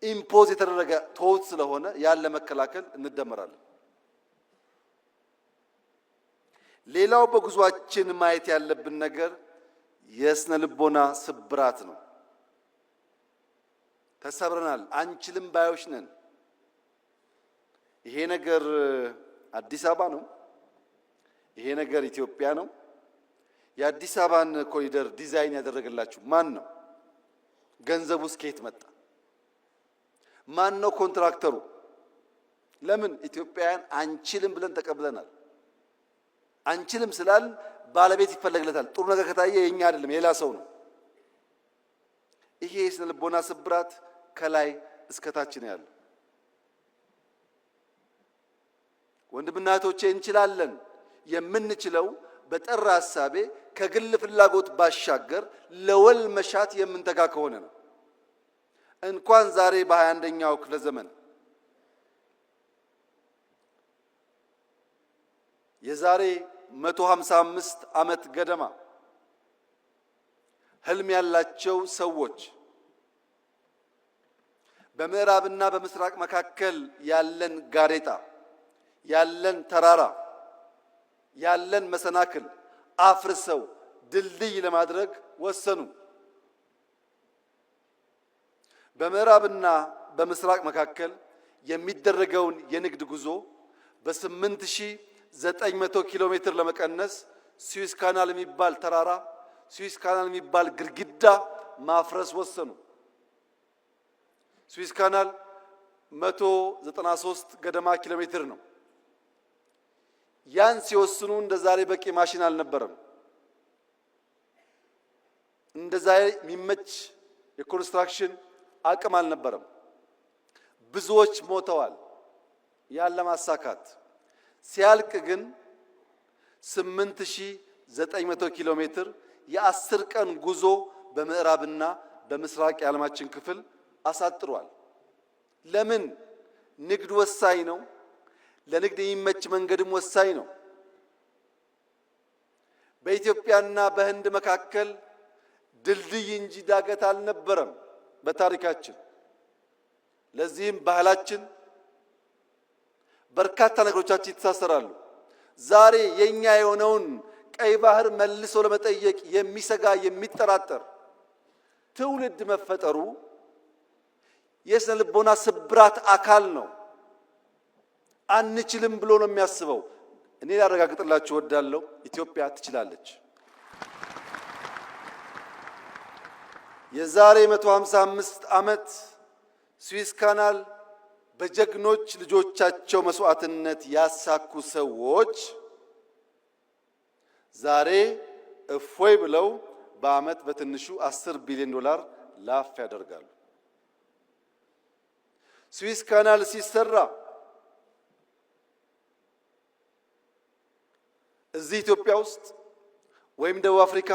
impose የተደረገ thought ስለሆነ ያን ለመከላከል እንደመራለን። ሌላው በጉዟችን ማየት ያለብን ነገር የስነ ልቦና ስብራት ነው። ተሰብረናል፣ አንችልም ባዮች ነን። ይሄ ነገር አዲስ አበባ ነው። ይሄ ነገር ኢትዮጵያ ነው። የአዲስ አበባን ኮሪደር ዲዛይን ያደረገላችሁ ማን ነው? ገንዘቡ ከየት መጣ? ማን ነው ኮንትራክተሩ? ለምን ኢትዮጵያውያን አንችልም ብለን ተቀብለናል። አንችልም ስላል ባለቤት ይፈለግለታል። ጥሩ ነገር ከታየ የኛ አይደለም የሌላ ሰው ነው። ይሄ የስነ ልቦና ስብራት ከላይ እስከታች ነው ያለው። ወንድምና እህቶቼ እንችላለን። የምንችለው በጠራ ሀሳቤ ከግል ፍላጎት ባሻገር ለወል መሻት የምንተጋ ከሆነ ነው። እንኳን ዛሬ በ21ኛው ክፍለ ዘመን የዛሬ 155 ዓመት ገደማ ህልም ያላቸው ሰዎች በምዕራብና በምስራቅ መካከል ያለን ጋሬጣ፣ ያለን ተራራ፣ ያለን መሰናክል አፍርሰው ድልድይ ለማድረግ ወሰኑ። በምዕራብና በምስራቅ መካከል የሚደረገውን የንግድ ጉዞ በ8900 ኪሎ ሜትር ለመቀነስ Suez Canal የሚባል ተራራ፣ Suez Canal የሚባል ግድግዳ ማፍረስ ወሰኑ። Suez Canal 193 ገደማ ኪሎ ሜትር ነው። ያን ሲወስኑ እንደ ዛሬ በቂ ማሽን አልነበረም። እንደ ዛሬ የሚመች የኮንስትራክሽን አቅም አልነበረም። ብዙዎች ሞተዋል ያን ለማሳካት። ሲያልቅ ግን 8900 ኪሎ ሜትር የ10 ቀን ጉዞ በምዕራብና በምስራቅ የዓለማችን ክፍል አሳጥሯል። ለምን? ንግድ ወሳኝ ነው። ለንግድ የሚመች መንገድም ወሳኝ ነው። በኢትዮጵያና በህንድ መካከል ድልድይ እንጂ ዳገት አልነበረም በታሪካችን። ለዚህም ባህላችን፣ በርካታ ነገሮቻችን ይተሳሰራሉ። ዛሬ የኛ የሆነውን ቀይ ባህር መልሶ ለመጠየቅ የሚሰጋ የሚጠራጠር ትውልድ መፈጠሩ የስነ ልቦና ስብራት አካል ነው። አንችልም ብሎ ነው የሚያስበው። እኔ ላረጋግጥላችሁ እወዳለሁ፣ ኢትዮጵያ ትችላለች። የዛሬ 155 ዓመት Suez Canal በጀግኖች ልጆቻቸው መስዋዕትነት ያሳኩ ሰዎች ዛሬ እፎይ ብለው በዓመት በትንሹ 10 ቢሊዮን ዶላር ላፍ ያደርጋሉ። Suez Canal ሲሰራ እዚህ ኢትዮጵያ ውስጥ ወይም ደቡብ አፍሪካ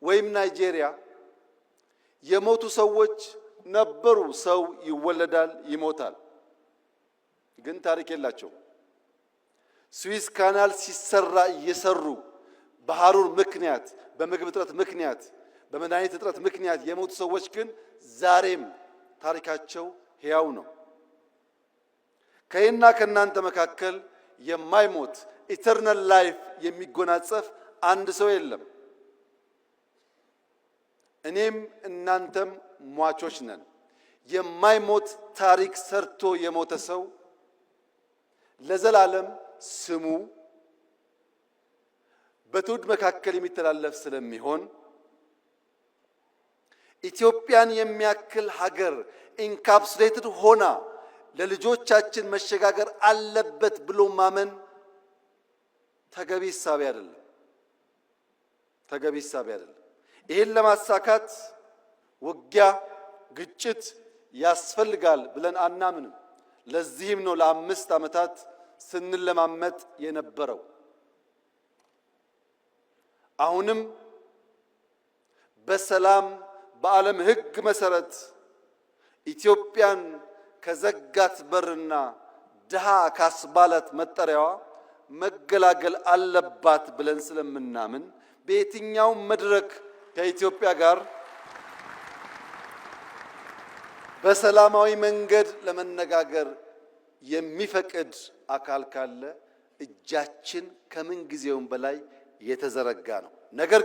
ወይም ናይጄሪያ የሞቱ ሰዎች ነበሩ። ሰው ይወለዳል፣ ይሞታል፣ ግን ታሪክ የላቸውም። Suez Canal ሲሰራ እየሰሩ በሐሩር ምክንያት፣ በምግብ እጥረት ምክንያት፣ በመድኃኒት እጥረት ምክንያት የሞቱ ሰዎች ግን ዛሬም ታሪካቸው ሕያው ነው። ከእኔና ከእናንተ መካከል የማይሞት eternal life የሚጎናጸፍ አንድ ሰው የለም። እኔም እናንተም ሟቾች ነን። የማይሞት ታሪክ ሰርቶ የሞተ ሰው ለዘላለም ስሙ በትውልድ መካከል የሚተላለፍ ስለሚሆን ኢትዮጵያን የሚያክል ሀገር encapsulated ሆና ለልጆቻችን መሸጋገር አለበት ብሎ ማመን ተገቢ እሳቤ አይደለም። ተገቢ እሳቤ አይደለም። ይህን ለማሳካት ውጊያ፣ ግጭት ያስፈልጋል ብለን አናምንም። ለዚህም ነው ለ5 ዓመታት ስንለማመጥ የነበረው። አሁንም በሰላም በዓለም ሕግ መሰረት ኢትዮጵያን ከዘጋት በርና ድሃ ካስባላት መጠሪያዋ መገላገል አለባት ብለን ስለምናምን በየትኛውም መድረክ ከኢትዮጵያ ጋር በሰላማዊ መንገድ ለመነጋገር የሚፈቅድ አካል ካለ እጃችን ከምን ጊዜውም በላይ የተዘረጋ ነው። ነገር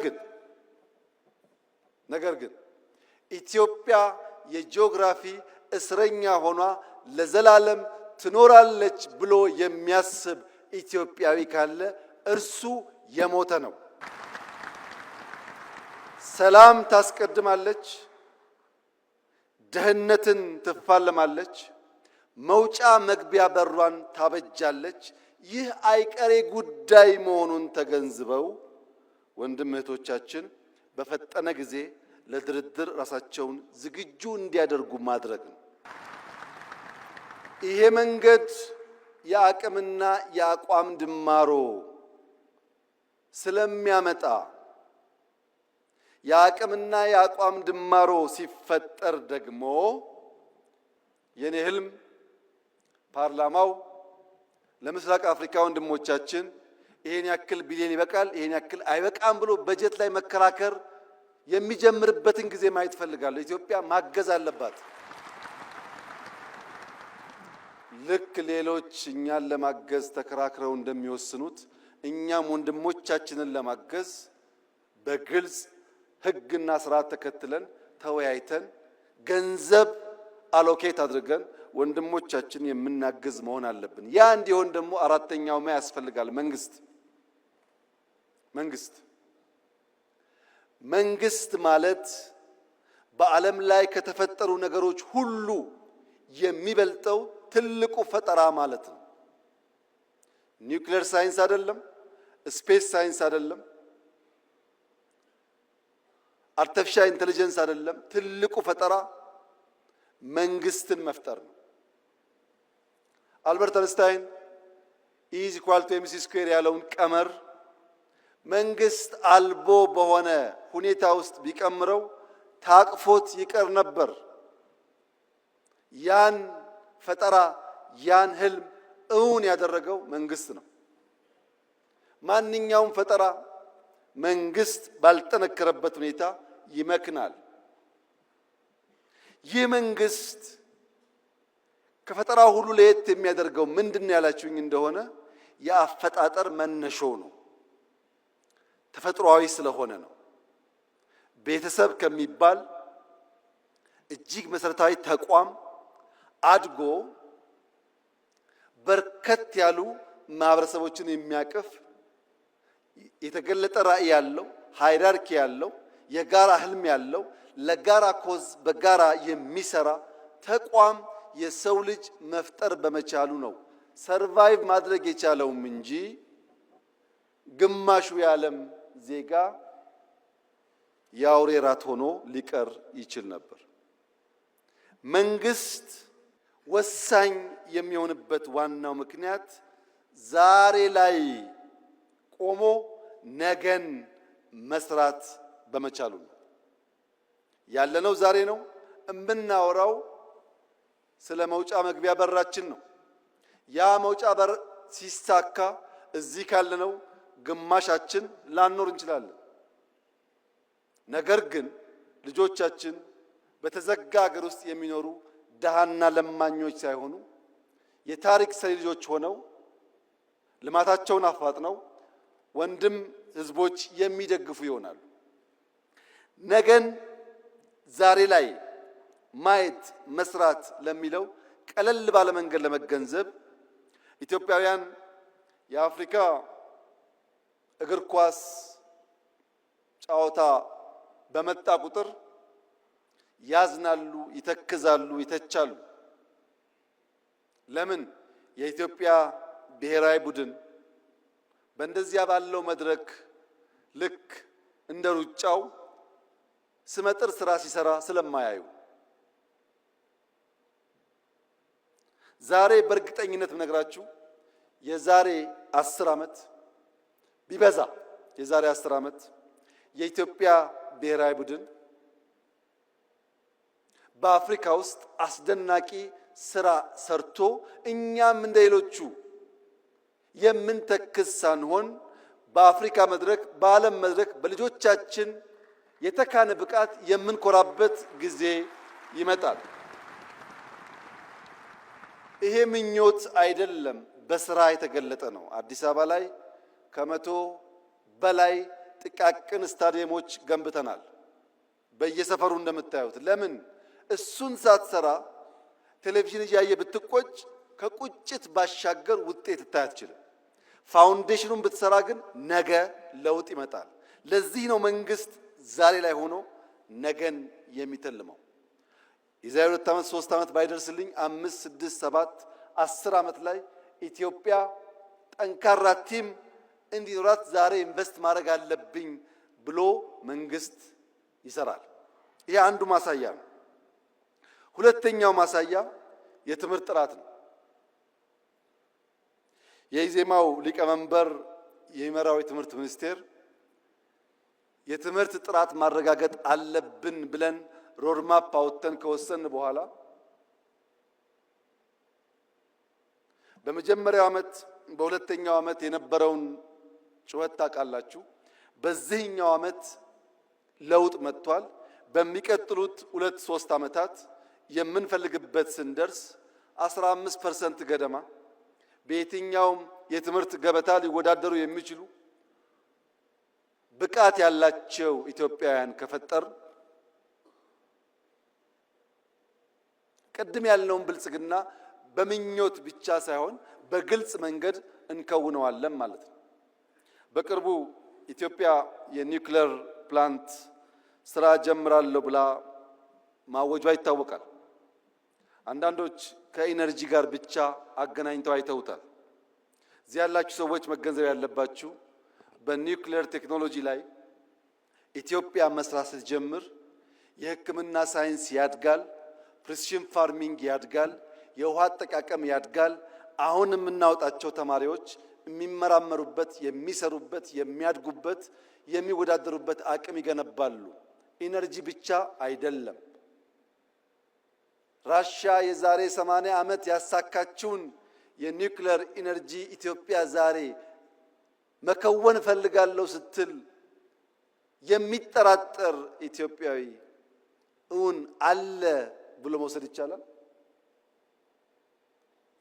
ግን ኢትዮጵያ የጂኦግራፊ እስረኛ ሆኗ ለዘላለም ትኖራለች ብሎ የሚያስብ ኢትዮጵያዊ ካለ እርሱ የሞተ ነው። ሰላም ታስቀድማለች፣ ድህነትን ትፋለማለች፣ መውጫ መግቢያ በሯን ታበጃለች። ይህ አይቀሬ ጉዳይ መሆኑን ተገንዝበው ወንድም እህቶቻችን በፈጠነ ጊዜ ለድርድር ራሳቸውን ዝግጁ እንዲያደርጉ ማድረግ ነው። ይሄ መንገድ የአቅምና የአቋም ድማሮ ስለሚያመጣ የአቅምና የአቋም ድማሮ ሲፈጠር ደግሞ የኔ ህልም ፓርላማው ለምስራቅ አፍሪካ ወንድሞቻችን ይሄን ያክል ቢሊዮን ይበቃል፣ ይሄን ያክል አይበቃም ብሎ በጀት ላይ መከራከር የሚጀምርበትን ጊዜ ማየት እፈልጋለሁ። ኢትዮጵያ ማገዝ አለባት። ልክ ሌሎች እኛን ለማገዝ ተከራክረው እንደሚወስኑት እኛም ወንድሞቻችንን ለማገዝ በግልጽ ሕግና ስርዓት ተከትለን ተወያይተን ገንዘብ allocate አድርገን ወንድሞቻችን የምናግዝ መሆን አለብን። ያ እንዲሆን ደግሞ አራተኛው ማ ያስፈልጋል። መንግስት መንግስት ማለት በዓለም ላይ ከተፈጠሩ ነገሮች ሁሉ የሚበልጠው ትልቁ ፈጠራ ማለት ነው። Nuclear science አይደለም፣ space science አይደለም፣ artificial intelligence አይደለም። ትልቁ ፈጠራ መንግስትን መፍጠር ነው። አልበርት አንስታይን E is equal to mc square ያለውን ቀመር መንግስት አልቦ በሆነ ሁኔታ ውስጥ ቢቀምረው ታቅፎት ይቀር ነበር። ያን ፈጠራ ያን ህልም እውን ያደረገው መንግስት ነው። ማንኛውም ፈጠራ መንግስት ባልጠነከረበት ሁኔታ ይመክናል። ይህ መንግስት ከፈጠራው ሁሉ ለየት የሚያደርገው ምንድን ነው ያላችሁኝ እንደሆነ የአፈጣጠር መነሾ ነው። ተፈጥሯዊ ስለሆነ ነው። ቤተሰብ ከሚባል እጅግ መሰረታዊ ተቋም አድጎ በርከት ያሉ ማህበረሰቦችን የሚያቅፍ የተገለጠ ራዕይ ያለው hierarchy ያለው የጋራ ህልም ያለው፣ ለጋራ cause በጋራ የሚሰራ ተቋም የሰው ልጅ መፍጠር በመቻሉ ነው survive ማድረግ የቻለውም እንጂ ግማሹ የዓለም ዜጋ የአውሬ ራት ሆኖ ሊቀር ይችል ነበር። መንግስት ወሳኝ የሚሆንበት ዋናው ምክንያት ዛሬ ላይ ቆሞ ነገን መስራት በመቻሉ ነው። ያለነው ዛሬ ነው። እምናወራው ስለ መውጫ መግቢያ በራችን ነው። ያ መውጫ በር ሲሳካ እዚህ ካለነው ግማሻችን ላንኖር እንችላለን። ነገር ግን ልጆቻችን በተዘጋ ሀገር ውስጥ የሚኖሩ ድሃና ለማኞች ሳይሆኑ የታሪክ ሰሪ ልጆች ሆነው ልማታቸውን አፋጥነው ወንድም ህዝቦች የሚደግፉ ይሆናሉ። ነገን ዛሬ ላይ ማየት መስራት ለሚለው ቀለል ባለ መንገድ ለመገንዘብ ኢትዮጵያውያን የአፍሪካ እግር ኳስ ጨዋታ በመጣ ቁጥር ያዝናሉ፣ ይተክዛሉ፣ ይተቻሉ። ለምን? የኢትዮጵያ ብሔራዊ ቡድን በእንደዚያ ባለው መድረክ ልክ እንደ ሩጫው ስመጥር ስራ ሲሰራ ስለማያዩ። ዛሬ በእርግጠኝነት ብነግራችሁ የዛሬ 10 ዓመት፣ ቢበዛ የዛሬ 10 ዓመት የኢትዮጵያ ብሔራዊ ቡድን በአፍሪካ ውስጥ አስደናቂ ስራ ሰርቶ እኛም እንደ ሌሎቹ የምንተክዝ ሳንሆን በአፍሪካ መድረክ፣ በዓለም መድረክ በልጆቻችን የተካነ ብቃት የምንኮራበት ጊዜ ይመጣል። ይሄ ምኞት አይደለም፣ በስራ የተገለጠ ነው። አዲስ አበባ ላይ 100 በላይ ጥቃቅን ስታዲየሞች ገንብተናል። በየሰፈሩ እንደምታዩት። ለምን? እሱን ሳትሰራ ቴሌቪዥን እያየ ብትቆጭ ከቁጭት ባሻገር ውጤት ልታይ አትችልም። Foundation ኑን ብትሰራ ግን ነገ ለውጥ ይመጣል። ለዚህ ነው መንግስት ዛሬ ላይ ሆኖ ነገን የሚተልመው። የዛሬ 2 ዓመት፣ 3 ዓመት ባይደርስልኝ 5፣ 6፣ 7፣ 10 ዓመት ላይ ኢትዮጵያ ጠንካራ team እንዲኖራት ዛሬ invest ማድረግ አለብኝ ብሎ መንግስት ይሰራል። ይሄ አንዱ ማሳያ ነው። ሁለተኛው ማሳያ የትምህርት ጥራት ነው። የኢዜማው ሊቀመንበር የሚመራው የትምህርት ሚኒስቴር የትምህርት ጥራት ማረጋገጥ አለብን ብለን roadmap አውጥተን ከወሰን በኋላ በመጀመሪያው ዓመት፣ በሁለተኛው ዓመት የነበረውን ጩኸት ታውቃላችሁ። በዚህኛው ዓመት ለውጥ መጥቷል። በሚቀጥሉት 2-3 ዓመታት የምንፈልግበት ስንደርስ 15% ገደማ በየትኛውም የትምህርት ገበታ ሊወዳደሩ የሚችሉ ብቃት ያላቸው ኢትዮጵያውያን ከፈጠር ቅድም ያልነውን ብልጽግና በምኞት ብቻ ሳይሆን በግልጽ መንገድ እንከውነዋለን ማለት ነው። በቅርቡ ኢትዮጵያ የ nuclear plant ስራ ጀምራለሁ ብላ ማወጇ ይታወቃል። አንዳንዶች ከ energy ጋር ብቻ አገናኝተው አይተውታል። እዚህ ያላችሁ ሰዎች መገንዘብ ያለባችሁ በኒውክሌር ቴክኖሎጂ ላይ ኢትዮጵያ መስራት ስትጀምር የሕክምና ሳይንስ ያድጋል፣ precision farming ያድጋል፣ የውሃ አጠቃቀም ያድጋል። አሁን የምናወጣቸው ተማሪዎች የሚመራመሩበት፣ የሚሰሩበት፣ የሚያድጉበት፣ የሚወዳደሩበት አቅም ይገነባሉ። Energy ብቻ አይደለም። ራሻ የዛሬ 80 ዓመት ያሳካችውን የ nuclear energy ኢትዮጵያ ዛሬ መከወን እፈልጋለሁ ስትል የሚጠራጠር ኢትዮጵያዊ እውን አለ ብሎ መውሰድ ይቻላል?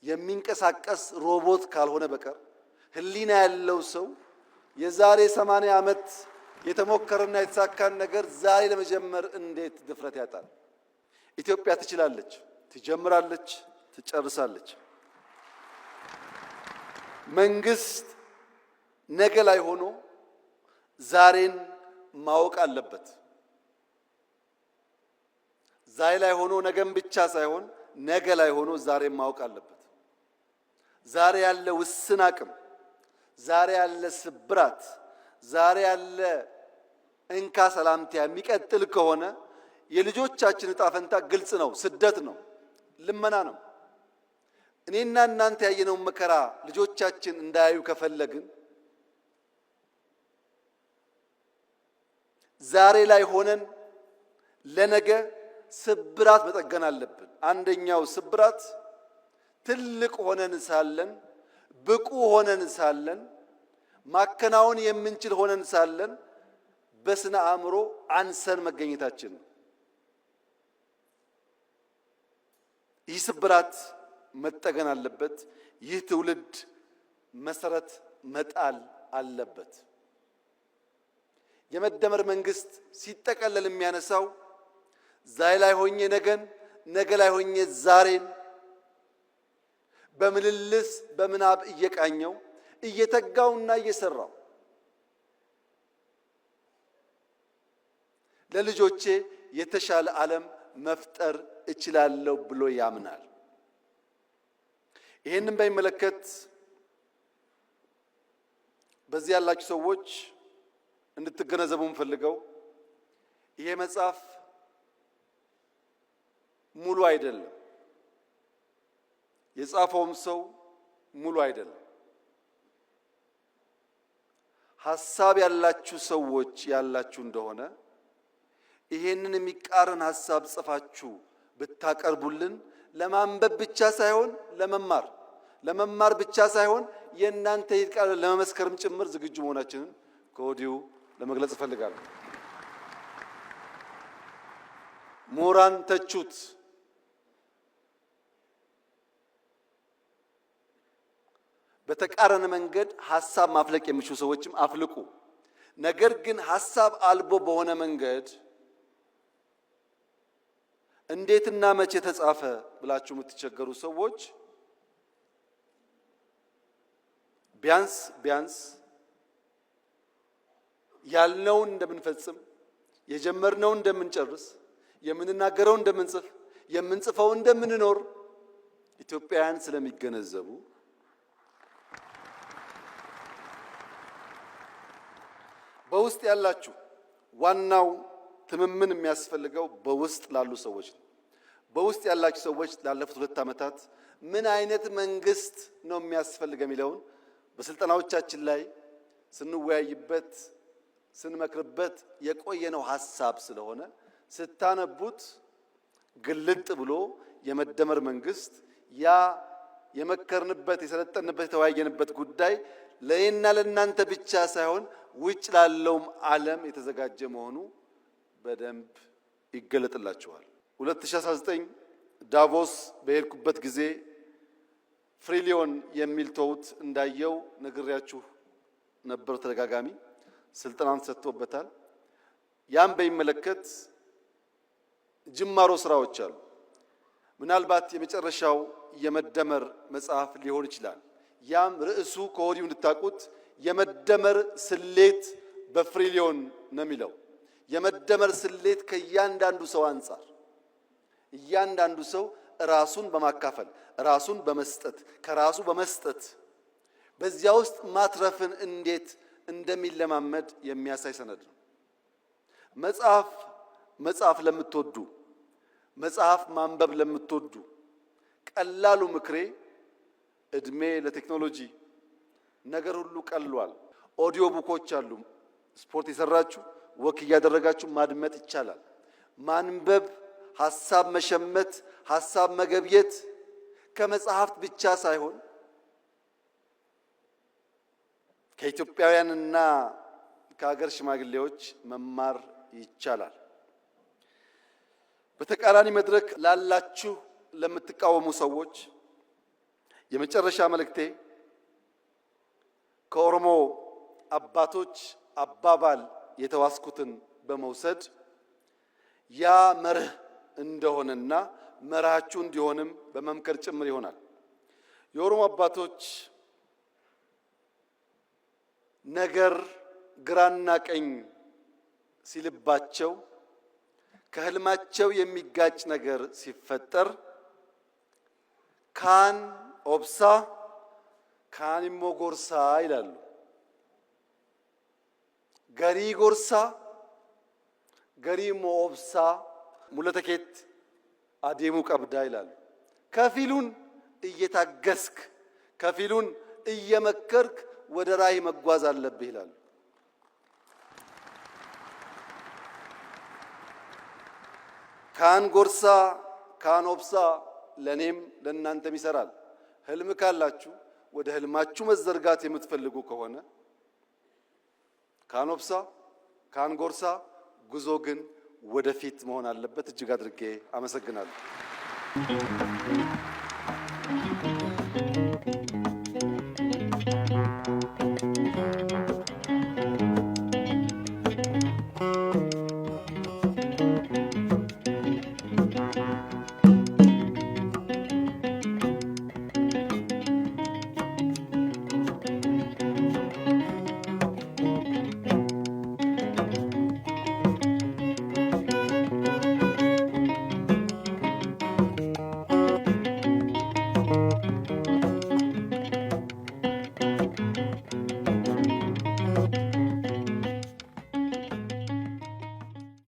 የሚንቀሳቀስ ሮቦት ካልሆነ በቀር ሕሊና ያለው ሰው የዛሬ 80 ዓመት የተሞከረና የተሳካን ነገር ዛሬ ለመጀመር እንዴት ድፍረት ያጣል? ኢትዮጵያ ትችላለች፣ ትጀምራለች፣ ትጨርሳለች። መንግስት ነገ ላይ ሆኖ ዛሬን ማወቅ አለበት። ዛሬ ላይ ሆኖ ነገን ብቻ ሳይሆን ነገ ላይ ሆኖ ዛሬን ማወቅ አለበት። ዛሬ ያለ ውስን አቅም፣ ዛሬ ያለ ስብራት፣ ዛሬ ያለ እንካ ሰላምቲያ የሚቀጥል ከሆነ የልጆቻችን እጣ ፈንታ ግልጽ ነው። ስደት ነው፣ ልመና ነው። እኔና እናንተ ያየነውን መከራ ልጆቻችን እንዳያዩ ከፈለግን ዛሬ ላይ ሆነን ለነገ ስብራት መጠገን አለብን። አንደኛው ስብራት ትልቅ ሆነን ሳለን፣ ብቁ ሆነን ሳለን፣ ማከናወን የምንችል ሆነን ሳለን በስነ አእምሮ አንሰን መገኘታችን ነው። ይህ ስብራት መጠገን አለበት። ይህ ትውልድ መሰረት መጣል አለበት። የመደመር መንግስት ሲጠቀለል የሚያነሳው ዛሬ ላይ ሆኜ ነገን፣ ነገ ላይ ሆኜ ዛሬን በምልልስ በምናብ እየቃኘው እየተጋውና እየሰራው ለልጆቼ የተሻለ ዓለም መፍጠር እችላለሁ ብሎ ያምናል። ይህንን በሚመለከት በዚህ ያላችሁ ሰዎች እንድትገነዘቡ የምፈልገው ይሄ መጽሐፍ ሙሉ አይደለም። የጻፈውም ሰው ሙሉ አይደለም። ሀሳብ ያላችሁ ሰዎች ያላችሁ እንደሆነ ይሄንን የሚቃረን ሀሳብ ጽፋችሁ ብታቀርቡልን ለማንበብ ብቻ ሳይሆን ለመማር ለመማር ብቻ ሳይሆን የእናንተ ቃል ለመመስከርም ጭምር ዝግጁ መሆናችንን ከወዲሁ ለመግለጽ እፈልጋለሁ። ምሁራን ተቹት። በተቃረነ መንገድ ሀሳብ ማፍለቅ የሚችሉ ሰዎችም አፍልቁ። ነገር ግን ሀሳብ አልቦ በሆነ መንገድ እንዴትና መቼ ተጻፈ ብላችሁ የምትቸገሩ ሰዎች ቢያንስ ቢያንስ ያልነውን እንደምንፈጽም፣ የጀመርነውን እንደምንጨርስ፣ የምንናገረው እንደምንጽፍ፣ የምንጽፈው እንደምንኖር ኢትዮጵያውያን ስለሚገነዘቡ በውስጥ ያላችሁ ዋናው ትምምን የሚያስፈልገው በውስጥ ላሉ ሰዎች ነው። በውስጥ ያላችሁ ሰዎች ላለፉት 2 ዓመታት ምን አይነት መንግስት ነው የሚያስፈልገው የሚለውን በስልጠናዎቻችን ላይ ስንወያይበት ስንመክርበት የቆየነው ሀሳብ ስለሆነ ስታነቡት ግልጥ ብሎ የመደመር መንግስት ያ የመከርንበት የሰለጠንበት የተወያየንበት ጉዳይ ለእኔና ለእናንተ ብቻ ሳይሆን ውጭ ላለውም ዓለም የተዘጋጀ መሆኑ በደንብ ይገለጥላችኋል። 2019 ዳቮስ በሄድኩበት ጊዜ ፍሪሊዮን የሚል ተውት እንዳየው ነግሬያችሁ ነበር። ተደጋጋሚ ስልጠናን ሰጥቶበታል። ያን በሚመለከት ጅማሮ ስራዎች አሉ። ምናልባት የመጨረሻው የመደመር መጽሐፍ ሊሆን ይችላል። ያም ርዕሱ ከወዲሁ እንድታውቁት የመደመር ስሌት በፍሪሊዮን ነው የሚለው። የመደመር ስሌት ከእያንዳንዱ ሰው አንጻር እያንዳንዱ ሰው ራሱን በማካፈል፣ ራሱን በመስጠት፣ ከራሱ በመስጠት በዚያ ውስጥ ማትረፍን እንዴት እንደሚለማመድ የሚያሳይ ሰነድ ነው። መጽሐፍ መጽሐፍ ለምትወዱ፣ መጽሐፍ ማንበብ ለምትወዱ ቀላሉ ምክሬ እድሜ ለቴክኖሎጂ ነገር ሁሉ ቀሏል። Audio book ኦች አሉ። ስፖርት የሰራችሁ walk እያደረጋችሁ ማድመጥ ይቻላል። ማንበብ፣ ሀሳብ መሸመት፣ ሀሳብ መገብየት ከመጽሐፍት ብቻ ሳይሆን ከኢትዮጵያውያንና ከሀገር ሽማግሌዎች መማር ይቻላል። በተቃራኒ መድረክ ላላችሁ ለምትቃወሙ ሰዎች የመጨረሻ መልእክቴ ከኦሮሞ አባቶች አባባል የተዋስኩትን በመውሰድ ያ መርህ እንደሆነና መርሃችሁ እንዲሆንም በመምከር ጭምር ይሆናል። የኦሮሞ አባቶች ነገር ግራና ቀኝ ሲልባቸው ከህልማቸው የሚጋጭ ነገር ሲፈጠር Kaan obsaa kaan immoo gorsaa ይላሉ። Garii gorsaa garii immoo obsaa mul'ata keetti adeemuu qabda ይላሉ። ከፊሉን እየታገስክ ከፊሉን እየመከርክ ወደ ራዕይ መጓዝ አለብህ ይላሉ። Kaan gorsaa kaan obsaa ለኔም ለእናንተም ይሰራል። ህልም ካላችሁ ወደ ህልማችሁ መዘርጋት የምትፈልጉ ከሆነ kaan obsaa kaan gorsaa፣ ጉዞ ግን ወደፊት መሆን አለበት። እጅግ አድርጌ አመሰግናለሁ።